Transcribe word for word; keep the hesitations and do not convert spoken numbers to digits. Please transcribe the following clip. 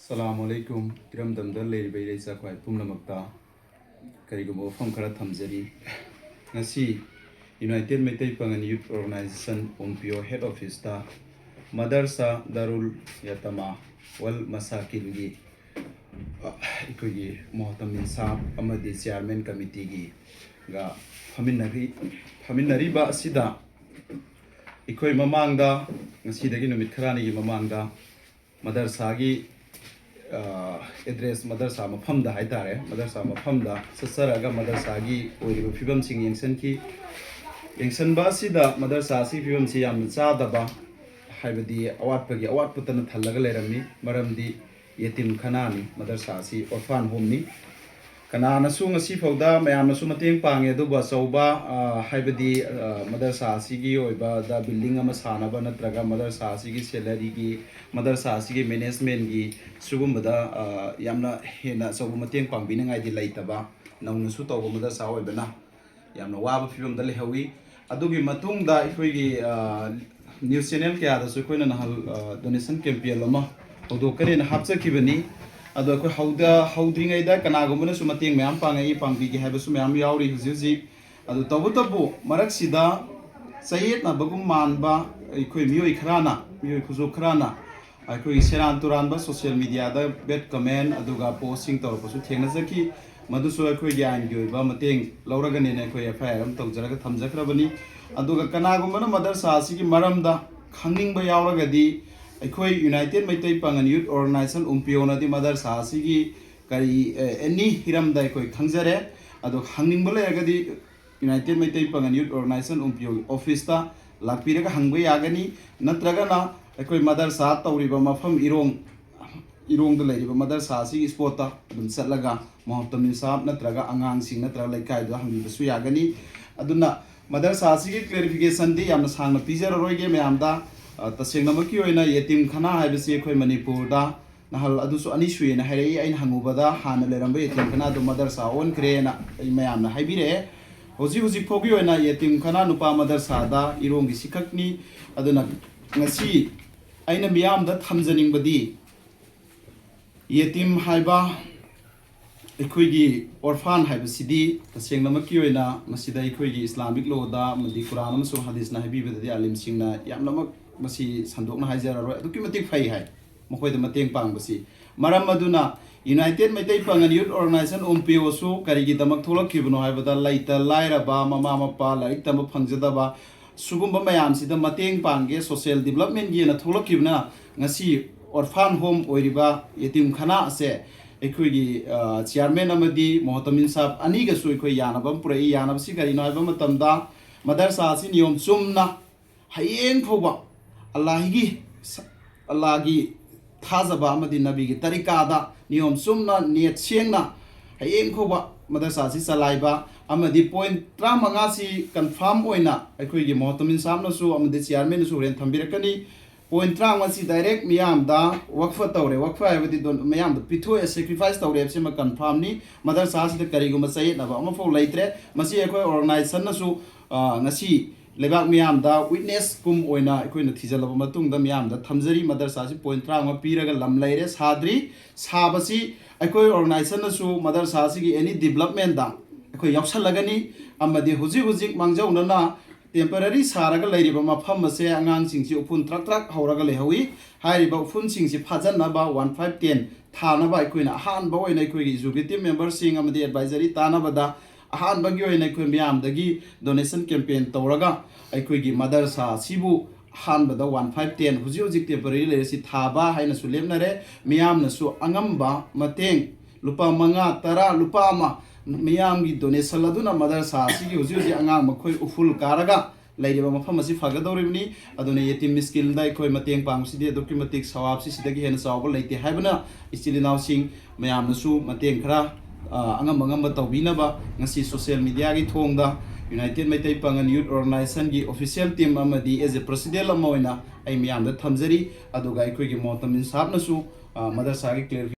ꯑꯁꯂꯥꯃꯨ ꯑꯂꯩꯀꯨꯝ꯫ ꯏꯔꯝꯗꯝꯗ ꯂꯩꯔꯤꯕ ꯏꯔꯩꯆꯥ ꯈ꯭ꯋꯥꯏ ꯄꯨꯝꯅꯃꯛꯇ ꯀꯔꯤꯒꯨꯝꯕ ꯋꯥꯐꯝ ꯈꯔ ꯊꯝꯖꯔꯤ꯫ ꯉꯁꯤ ꯌꯨꯅꯥꯏꯇꯦꯠ ꯃꯩꯇꯩ ꯄꯥꯉꯜ ꯌꯨꯠ ꯑꯣꯔꯒꯅꯥꯏꯖꯦꯁꯟ ꯎꯝꯄꯤꯌꯣ ꯍꯦꯗ ꯑꯣꯐꯤꯁꯇ ꯃꯗꯔꯁꯥ ꯗꯥꯔꯨꯜ ꯌꯥꯇꯃꯥ ꯋꯜ ꯃꯁꯥꯀꯤꯟꯒꯤ, ꯑ, ꯑꯩꯈꯣꯏꯒꯤ ꯃꯣꯍꯇꯃꯤꯟ ꯁꯥꯍꯕ ꯑꯃꯗꯤ ꯆꯤꯌꯥꯔꯃꯦꯟ ꯀꯃꯤꯇꯤꯒꯤꯒ ꯐꯝꯃꯤꯟꯅꯔꯤ꯫ ꯐꯝꯃꯤꯟꯅꯔꯤꯕ ꯑꯁꯤꯗ ꯑꯩꯈꯣꯏ ꯃꯃꯥꯡꯗ, ꯉꯁꯤꯗꯒꯤ ꯅꯨꯃꯤꯠ ꯈꯔꯅꯤꯒꯤ ꯃꯃꯥꯡꯗ ꯃꯗꯔꯁꯥꯒꯤ, ꯑ, ꯑꯦꯗ꯭ꯔꯦꯁ, ꯃꯗꯔꯁꯥ ꯃꯐꯝꯗ ꯍꯥꯏꯇꯥꯔꯦ, ꯃꯗꯔꯁꯥ ꯃꯐꯝꯗ ꯆꯠꯆꯔꯒ ꯃꯗꯔꯁꯥꯒꯤ ꯑꯣꯏꯔꯤꯕ ꯐꯤꯕꯝꯁꯤꯡ ꯌꯦꯡꯁꯤꯟꯈꯤ꯫ ꯌꯦꯡꯁꯤꯟꯕ ꯑꯁꯤꯗ ꯃꯗꯔꯁꯥ ꯑꯁꯤꯒꯤ ꯐꯤꯕꯝꯁꯤ ꯌꯥꯝꯅ ꯆꯥꯗꯕ, ꯍꯥꯏꯕꯗꯤ ꯑꯋꯥꯠꯄꯒꯤ ꯑꯋꯥꯠꯄꯇꯅ ꯊꯜꯂꯒ ꯂꯩꯔꯝꯃꯤ꯫ ꯃꯔꯝꯗꯤ ꯌꯦꯇꯤꯝ ꯈꯅꯥꯅꯤ, ꯃꯗꯔꯁꯥ ꯑꯁꯤ orphan homeꯅꯤ꯫ ꯀꯅꯥꯅꯁꯨ ꯉꯁꯤ ꯐꯥꯎꯗ ꯃꯌꯥꯝꯅꯁꯨ ꯃꯇꯦꯡ ꯄꯥꯡꯉꯦ, ꯑꯗꯨꯕꯨ ꯑꯆꯧꯕ, ꯑ, ꯍꯥꯏꯕꯗꯤ, ꯑ, ꯃꯗꯔꯁꯥ ꯑꯁꯤꯒꯤ ꯑꯣꯏꯕꯗ building ꯑꯃ ꯁꯥꯅꯕ ꯅꯠꯇ꯭ꯔꯒ ꯃꯗꯔꯁꯥ ꯑꯁꯤꯒꯤ salaryꯒꯤ, ꯃꯗꯔꯁꯥ ꯑꯁꯤꯒꯤ managementꯒꯤ ꯁꯤꯒꯨꯝꯕꯗ, ꯑ, ꯌꯥꯝꯅ ꯍꯦꯟꯅ ꯑꯆꯧꯕ ꯃꯇꯦꯡ ꯄꯥꯡꯕꯤꯅꯤꯡꯉꯥꯏꯗꯤ ꯂꯩꯇꯕ, ꯅꯧꯅꯁꯨ ꯇꯧꯕ ꯃꯗꯔꯁꯥ ꯑꯣꯏꯕꯅ ꯌꯥꯝꯅ ꯋꯥꯕ ꯐꯤꯕꯝꯗ ꯂꯩꯍꯧꯋꯤ꯫ ꯑꯗꯨꯒꯤ ꯃꯇꯨꯡꯗ ꯑꯩꯈꯣꯏꯒꯤ, ꯑ, news channel ꯀꯌꯥꯗꯁꯨ ꯑꯩꯈꯣꯏꯅ ꯅꯍꯥꯟ, ꯑ, donation campaign ꯑꯃ ꯍꯧꯗꯣꯛꯀꯅꯦꯅ ꯍꯥꯞꯆꯈꯤꯕꯅꯤ꯫ ꯑꯗꯣ ꯑꯩꯈꯣꯏ ꯍꯧꯗ-, ꯍꯧꯗ꯭ꯔꯤꯉꯩꯗ ꯀꯅꯥꯒꯨꯝꯕꯅꯁꯨ ꯃꯇꯦꯡ ꯃꯌꯥꯝ ꯄꯥꯡꯉꯛꯏ, ꯄꯥꯡꯕꯤꯒꯦ ꯍꯥꯏꯕꯁꯨ ꯃꯌꯥꯝ ꯌꯥꯎꯔꯤ ꯍꯧꯖꯤꯛ ꯍꯧꯖꯤꯛ꯫ ꯑꯗꯨ ꯇꯧꯕꯇꯕꯨ ꯃꯔꯛꯁꯤꯗ ꯆꯌꯦꯠꯅꯕꯒꯨꯝ ꯃꯥꯟꯕ ꯑꯩꯈꯣꯏ ꯃꯤꯑꯣꯏ ꯈꯔꯅ, ꯃꯤꯑꯣꯏ ꯈꯨꯖꯣꯞ ꯈꯔꯅ ꯑꯩꯈꯣꯏꯒꯤ ꯁꯦꯔꯥꯟ ꯇꯨꯔꯥꯟꯕ social mediaꯗ bad comment ꯑꯗꯨꯒ postꯁꯤꯡ ꯇꯧꯔꯛꯄꯁꯨ ꯊꯦꯡꯅꯖꯈꯤ꯫ ꯃꯗꯨꯁꯨ ꯑꯩꯈꯣꯏꯒꯤ ꯑꯥꯏꯟꯒꯤ ꯑꯣꯏꯕ ꯃꯇꯦꯡ ꯂꯧꯔꯒꯅꯦꯅ ꯑꯩꯈꯣꯏ FIR ꯑꯃ ꯇꯧꯖꯔꯒ ꯊꯝꯖꯈ꯭ꯔꯕꯅꯤ꯫ ꯑꯗꯨꯒ ꯀꯅꯥꯒꯨꯝꯕꯅ ꯃꯗꯔꯁꯥ ꯑꯁꯤꯒꯤ ꯃꯔꯝꯗ ꯈꯪꯅꯤꯡꯕ ꯌꯥꯎꯔꯒꯗꯤ, ꯑꯩꯈꯣꯏ ꯌꯨꯅꯥꯏꯇꯦꯠ ꯃꯩꯇꯩ ꯄꯥꯉꯜ ꯌꯨꯠ ꯑꯣꯔꯒꯅꯥꯏꯖꯦꯁꯟ ꯎꯝꯄꯤꯌꯣꯅꯗꯤ ꯃꯗꯔꯁꯥ ꯑꯁꯤꯒꯤ ꯀꯔꯤ, ꯑꯦ, any ꯍꯤꯔꯝꯗ ꯑꯩꯈꯣꯏ ꯈꯪꯖꯔꯦ꯫ ꯑꯗꯣ ꯍꯪꯅꯤꯡꯕ ꯂꯩꯔꯒꯗꯤ ꯌꯨꯅꯥꯏꯇꯦꯠ ꯃꯩꯇꯩ ꯄꯥꯉꯜ ꯌꯨꯠ ꯑꯣꯔꯒꯅꯥꯏꯖꯦꯁꯟ ꯎꯝꯄꯤꯌꯣꯒꯤ ꯑꯣꯐꯤꯁꯇ ꯂꯥꯛꯄꯤꯔꯒ ꯍꯪꯕ ꯌꯥꯒꯅꯤ, ꯅꯠꯇ꯭ꯔꯒꯅ ꯑꯩꯈꯣꯏ ꯃꯗꯔꯁꯥ ꯇꯧꯔꯤꯕ ꯃꯐꯝ ꯏꯔꯣꯡ, ꯏꯔꯣꯡꯗ ꯂꯩꯔꯤꯕ ꯃꯗꯔꯁꯥ ꯑꯁꯤꯒꯤ spotꯇ ꯑꯗꯨꯝ ꯆꯠꯂꯒ ꯃꯣꯍꯇꯃꯤꯟ ꯁꯥꯍꯕ ꯅꯠꯇ꯭ꯔꯒ ꯑꯉꯥꯡꯁꯤꯡ ꯅꯠꯇ꯭ꯔꯒ ꯂꯩꯀꯥꯏꯗꯨꯗ ꯍꯪꯕꯤꯕꯁꯨ ꯌꯥꯒꯅꯤ꯫ ꯑꯗꯨꯅ ꯃꯗꯔꯁꯥ ꯑꯁꯤꯒꯤ clarificationꯗꯤ ꯌꯥꯝꯅ ꯁꯥꯡꯅ ꯄꯤꯖꯔꯔꯣꯏꯒꯦ ꯃꯌꯥꯝꯗ꯫ ꯑ, ꯇꯁꯦꯡꯅꯃꯛꯀꯤ ꯑꯣꯏꯅ ꯌꯦꯇꯤꯝ ꯈꯅꯥ ꯍꯥꯏꯕꯁꯤ ꯑꯩꯈꯣꯏ ꯃꯅꯤꯄꯨꯔꯗ ꯅꯍꯥꯜ ꯑꯗꯨꯁꯨ ꯑꯅꯤ ꯁꯨꯏꯌꯦꯅ ꯍꯥꯏꯔꯛꯏ꯫ ꯑꯩꯅ ꯍꯪꯉꯨꯕꯗ ꯍꯥꯟꯅ ꯂꯩꯔꯝꯕ ꯌꯦꯇꯤꯝ ꯈꯅꯥ ꯑꯗꯨ ꯃꯗꯔꯁꯥ ꯑꯣꯟꯈ꯭ꯔꯦꯅ ꯑꯩ ꯃꯌꯥꯝꯅ ꯍꯥꯏꯕꯤꯔꯛꯑꯦ꯫ ꯍꯧꯖꯤꯛ ꯍꯧꯖꯤꯛ ꯐꯥꯎꯒꯤ ꯑꯣꯏꯅ ꯌꯦꯇꯤꯝ ꯈꯅꯥ ꯅꯨꯄꯥ ꯃꯗꯔꯁꯥꯗ ꯏꯔꯣꯡꯒꯤ ꯁꯤꯈꯛꯅꯤ꯫ ꯑꯗꯨꯅ ꯉꯁꯤ ꯑꯩꯅ ꯃꯤꯌꯥꯝꯗ ꯊꯝꯖꯅꯤꯡꯕꯗꯤ, ꯌꯦꯇꯤꯝ ꯍꯥꯏꯕ, ꯑꯩꯈꯣꯏꯒꯤ orphan ꯍꯥꯏꯕꯁꯤꯗꯤ ꯇꯁꯦꯡꯅꯃꯛꯀꯤ ꯑꯣꯏꯅ ꯃꯁꯤꯗ ꯑꯩꯈꯣꯏꯒꯤ Islamic law ꯗ ꯑꯃꯗꯤ ꯀꯨꯔꯥꯟ ꯑꯃꯁꯨꯡ ꯍꯗꯤꯁꯅ ꯍꯥꯏꯕꯤꯕꯗꯗꯤ ꯑꯥꯂꯤꯝꯁꯤꯡꯅ ꯌꯥꯝꯅꯃꯛ ꯃꯁꯤ ꯁꯟꯗꯣꯛꯅ ꯍꯥꯏꯖꯔꯔꯣꯏ, ꯑꯗꯨꯛꯀꯤ ꯃꯇꯤꯛ ꯐꯩ ꯍꯥꯏ ꯃꯈꯣꯏꯗ ꯃꯇꯦꯡ ꯄꯥꯡꯕꯁꯤ꯫ ꯃꯔꯝ ꯑꯗꯨꯅ United ꯃꯩꯇꯩ ꯄꯥꯉꯜ Youth Organization, UMPO ꯁꯨ ꯀꯔꯤꯒꯤꯗꯃꯛ ꯊꯣꯛꯂꯛꯈꯤꯕꯅꯣ ꯍꯥꯏꯕꯗ, ꯂꯩꯇ ꯂꯥꯏꯔꯕ, ꯃꯃꯥ ꯃꯄꯥ ꯂꯥꯏꯔꯤꯛ ꯇꯝꯕ ꯐꯪꯖꯗꯕ, ꯁꯤꯒꯨꯝꯕ ꯃꯌꯥꯝꯁꯤꯗ ꯃꯇꯦꯡ ꯄꯥꯡꯒꯦ, social development ꯒꯤ ꯑꯣꯏꯅ ꯊꯣꯛꯂꯛꯈꯤꯕꯅ ꯉꯁꯤ orphan home ꯑꯣꯏꯔꯤꯕ ꯌꯦꯇꯤꯝꯈꯥꯅꯥ ꯑꯁꯦ ꯑꯩꯈꯣꯏꯒꯤ, ꯑ, chairman ꯑꯃꯗꯤ ꯃꯣꯍꯇꯃꯤꯟ ꯁꯥꯍꯕ ꯑꯅꯤꯒꯁꯨ ꯑꯩꯈꯣꯏ ꯌꯥꯅꯕ ꯑꯃ ꯄꯨꯔꯛꯏ꯫ ꯌꯥꯅꯕꯁꯤ ꯀꯔꯤꯅꯣ ꯍꯥꯏꯕ ꯃꯇꯝꯗ, ꯃꯗꯔꯁꯥ ꯑꯁꯤ ꯅꯤꯌꯣꯝ ꯆꯨꯝꯅ ꯍꯌꯦꯡ ꯐꯥꯎꯕ ꯑꯜꯂꯥꯍꯤꯒꯤ ꯁ-, ꯑꯜꯂꯥꯍꯒꯤ ꯊꯥꯖꯕ ꯑꯃꯗꯤ ꯅꯕꯤꯒꯤ ꯇꯔꯤꯀꯥꯗ ꯅꯤꯌꯣꯝ ꯆꯨꯝꯅ, ꯅꯤꯌꯠ ꯁꯦꯡꯅ ꯍꯌꯦꯡ ꯐꯥꯎꯕ ꯃꯗꯔꯁꯥ ꯑꯁꯤ ꯆꯂꯥꯏꯕ ꯑꯃꯗꯤ point ꯇꯔꯥꯃꯉꯥꯁꯤ confirm ꯑꯣꯏꯅ ꯑꯩꯈꯣꯏꯒꯤ ꯃꯣꯍꯇꯃꯤꯟ ꯁꯥꯍꯕꯅꯁꯨ ꯑꯃꯗꯤ chairman ꯅꯁꯨ ꯍꯣꯔꯦꯟ ꯊꯝꯕꯤꯔꯛꯀꯅꯤ꯫ Point ꯇꯔꯥꯃꯉꯥꯁꯤ direct ꯃꯤꯌꯥꯝꯗ ꯋꯛꯐ ꯇꯧꯔꯦ꯫ ꯋꯛꯐ ꯍꯥꯏꯕꯗꯤ ꯗꯣꯟ-, ꯃꯤꯌꯥꯝꯗ ꯄꯤꯊꯣꯛꯑꯦ, sacrifice ꯇꯧꯔꯦ ꯍꯥꯏꯕꯁꯤꯃ confirm ꯅꯤ꯫ ꯃꯗꯔꯁꯥ ꯑꯁꯤꯗ ꯀꯔꯤꯒꯨꯝꯕ ꯆꯌꯦꯠꯅꯕ ꯑꯃꯐꯥꯎ ꯂꯩꯇ꯭ꯔꯦ꯫ ꯃꯁꯤ ꯑꯩꯈꯣꯏ organization ꯅꯁꯨ, ꯑ, ꯉꯁꯤ ꯂꯩꯕꯥꯛ ꯃꯤꯌꯥꯝꯗ witness ꯀꯨꯝ ꯑꯣꯏꯅ ꯑꯩꯈꯣꯏꯅ ꯊꯤꯖꯤꯜꯂꯕ ꯃꯇꯨꯡꯗ ꯃꯤꯌꯥꯝꯗ ꯊꯝꯖꯔꯤ꯫ ꯃꯗꯔꯁꯥ ꯑꯁꯤ point ꯇꯔꯥꯃꯉꯥ ꯄꯤꯔꯒ ꯂꯝ ꯂꯩꯔꯦ, ꯁꯥꯗ꯭ꯔꯤ꯫ ꯁꯥꯕꯁꯤ ꯑꯩꯈꯣꯏ organization ꯅꯁꯨ ꯃꯗꯔꯁꯥ ꯑꯁꯤꯒꯤ any development ꯗ ꯑꯩꯈꯣꯏ ꯌꯥꯎꯁꯜꯂꯒꯅꯤ꯫ ꯑꯃꯗꯤ ꯍꯧꯖꯤꯛ ꯍꯧꯖꯤꯛ ꯃꯥꯡꯖꯧꯅꯅ temporary ꯁꯥꯔꯒ ꯂꯩꯔꯤꯕ ꯃꯐꯝ ꯑꯁꯦ ꯑꯉꯥꯡꯁꯤꯡꯁꯤ ꯎꯐꯨꯟ ꯇ꯭ꯔꯛ ꯇ꯭ꯔꯛ ꯍꯧꯔꯒ ꯂꯩꯍꯧꯏ꯫ ꯍꯥꯏꯔꯤꯕ ꯎꯐꯨꯟꯁꯤꯡꯁꯤ ꯐꯥꯖꯟꯅꯕ one five ten ꯊꯥꯅꯕ ꯑꯩꯈꯣꯏꯅ ꯑꯍꯥꯟꯕ ꯑꯣꯏꯅ ꯑꯩꯈꯣꯏꯒꯤ executive member ꯁꯤꯡ ꯑꯃꯗꯤ advisory ꯇꯥꯟꯅꯕꯗ ꯑꯍꯥꯟꯕꯒꯤ ꯑꯣꯏꯅ ꯑꯩꯈꯣꯏ ꯃꯤꯌꯥꯝꯗꯒꯤ donation campaign ꯇꯧꯔꯒ ꯑꯩꯈꯣꯏꯒꯤ ꯃꯗꯔꯁꯥ ꯑꯁꯤꯕꯨ ꯑꯍꯥꯟꯕꯗ one five ten, ꯍꯧꯖꯤꯛ ꯍꯧꯖꯤꯛ temporary ꯂꯩꯔꯤꯁꯤ ꯊꯥꯕ ꯍꯥꯏꯅꯁꯨ ꯂꯦꯞꯅꯔꯦ꯫ ꯃꯤꯌꯥꯝꯅꯁꯨ ꯑꯉꯝꯕ ꯃꯇꯦꯡ, ꯂꯨꯄꯥ ꯃꯉꯥ, ꯇꯔꯥ, ꯂꯨꯄꯥ ꯑꯃ, ꯃꯤꯌꯥꯝꯒꯤ donation ꯑꯗꯨꯅ ꯃꯗꯔꯁꯥ ꯑꯁꯤꯒꯤ ꯍꯧꯖꯤꯛ ꯍꯧꯖꯤꯛ ꯑꯉꯥꯡ ꯃꯈꯣꯏ ꯎꯐꯨꯜ ꯀꯥꯔꯒ ꯂꯩꯔꯤꯕ ꯃꯐꯝ ꯑꯁꯤ ꯐꯒꯗꯧꯔꯤꯕꯅꯤ꯫ ꯑꯗꯨꯅ ꯌꯦꯇꯤꯝ ꯃꯤꯁꯀꯤꯟꯗ ꯑꯩꯈꯣꯏ ꯃꯇꯦꯡ ꯄꯥꯡꯕꯁꯤꯗꯤ ꯑꯗꯨꯛꯀꯤ ꯃꯇꯤꯛ ꯁꯋꯥꯕꯁꯤ ꯁꯤꯗꯒꯤ ꯍꯦꯟꯅ ꯆꯥꯎꯕ ꯂꯩꯇꯦ ꯍꯥꯏꯕꯅ ꯏꯆꯤꯜ ꯏꯅꯥꯎꯁꯤꯡ ꯃꯌꯥꯝꯅꯁꯨ ꯃꯇꯦꯡ ꯈꯔ, ꯑ, ꯑꯉꯝ ꯑꯉꯝꯕ ꯇꯧꯕꯤꯅꯕ ꯉꯁꯤ social media ꯒꯤ ꯊꯣꯡꯗ United ꯃꯩꯇꯩ ꯄꯥꯉꯜ Youth Organization ꯒꯤ official team ꯑꯃꯗꯤ as a president ꯑꯃ ꯑꯣꯏꯅ ꯑꯩ ꯃꯌꯥꯝꯗ ꯊꯝꯖꯔꯤ꯫ ꯑꯗꯨꯒ ꯑꯩꯈꯣꯏꯒꯤ ꯃꯣꯍꯇꯃꯤꯟ ꯁꯥꯍꯕꯅꯁꯨ, ꯑ, ꯃꯗꯔꯁꯥꯒꯤ clarification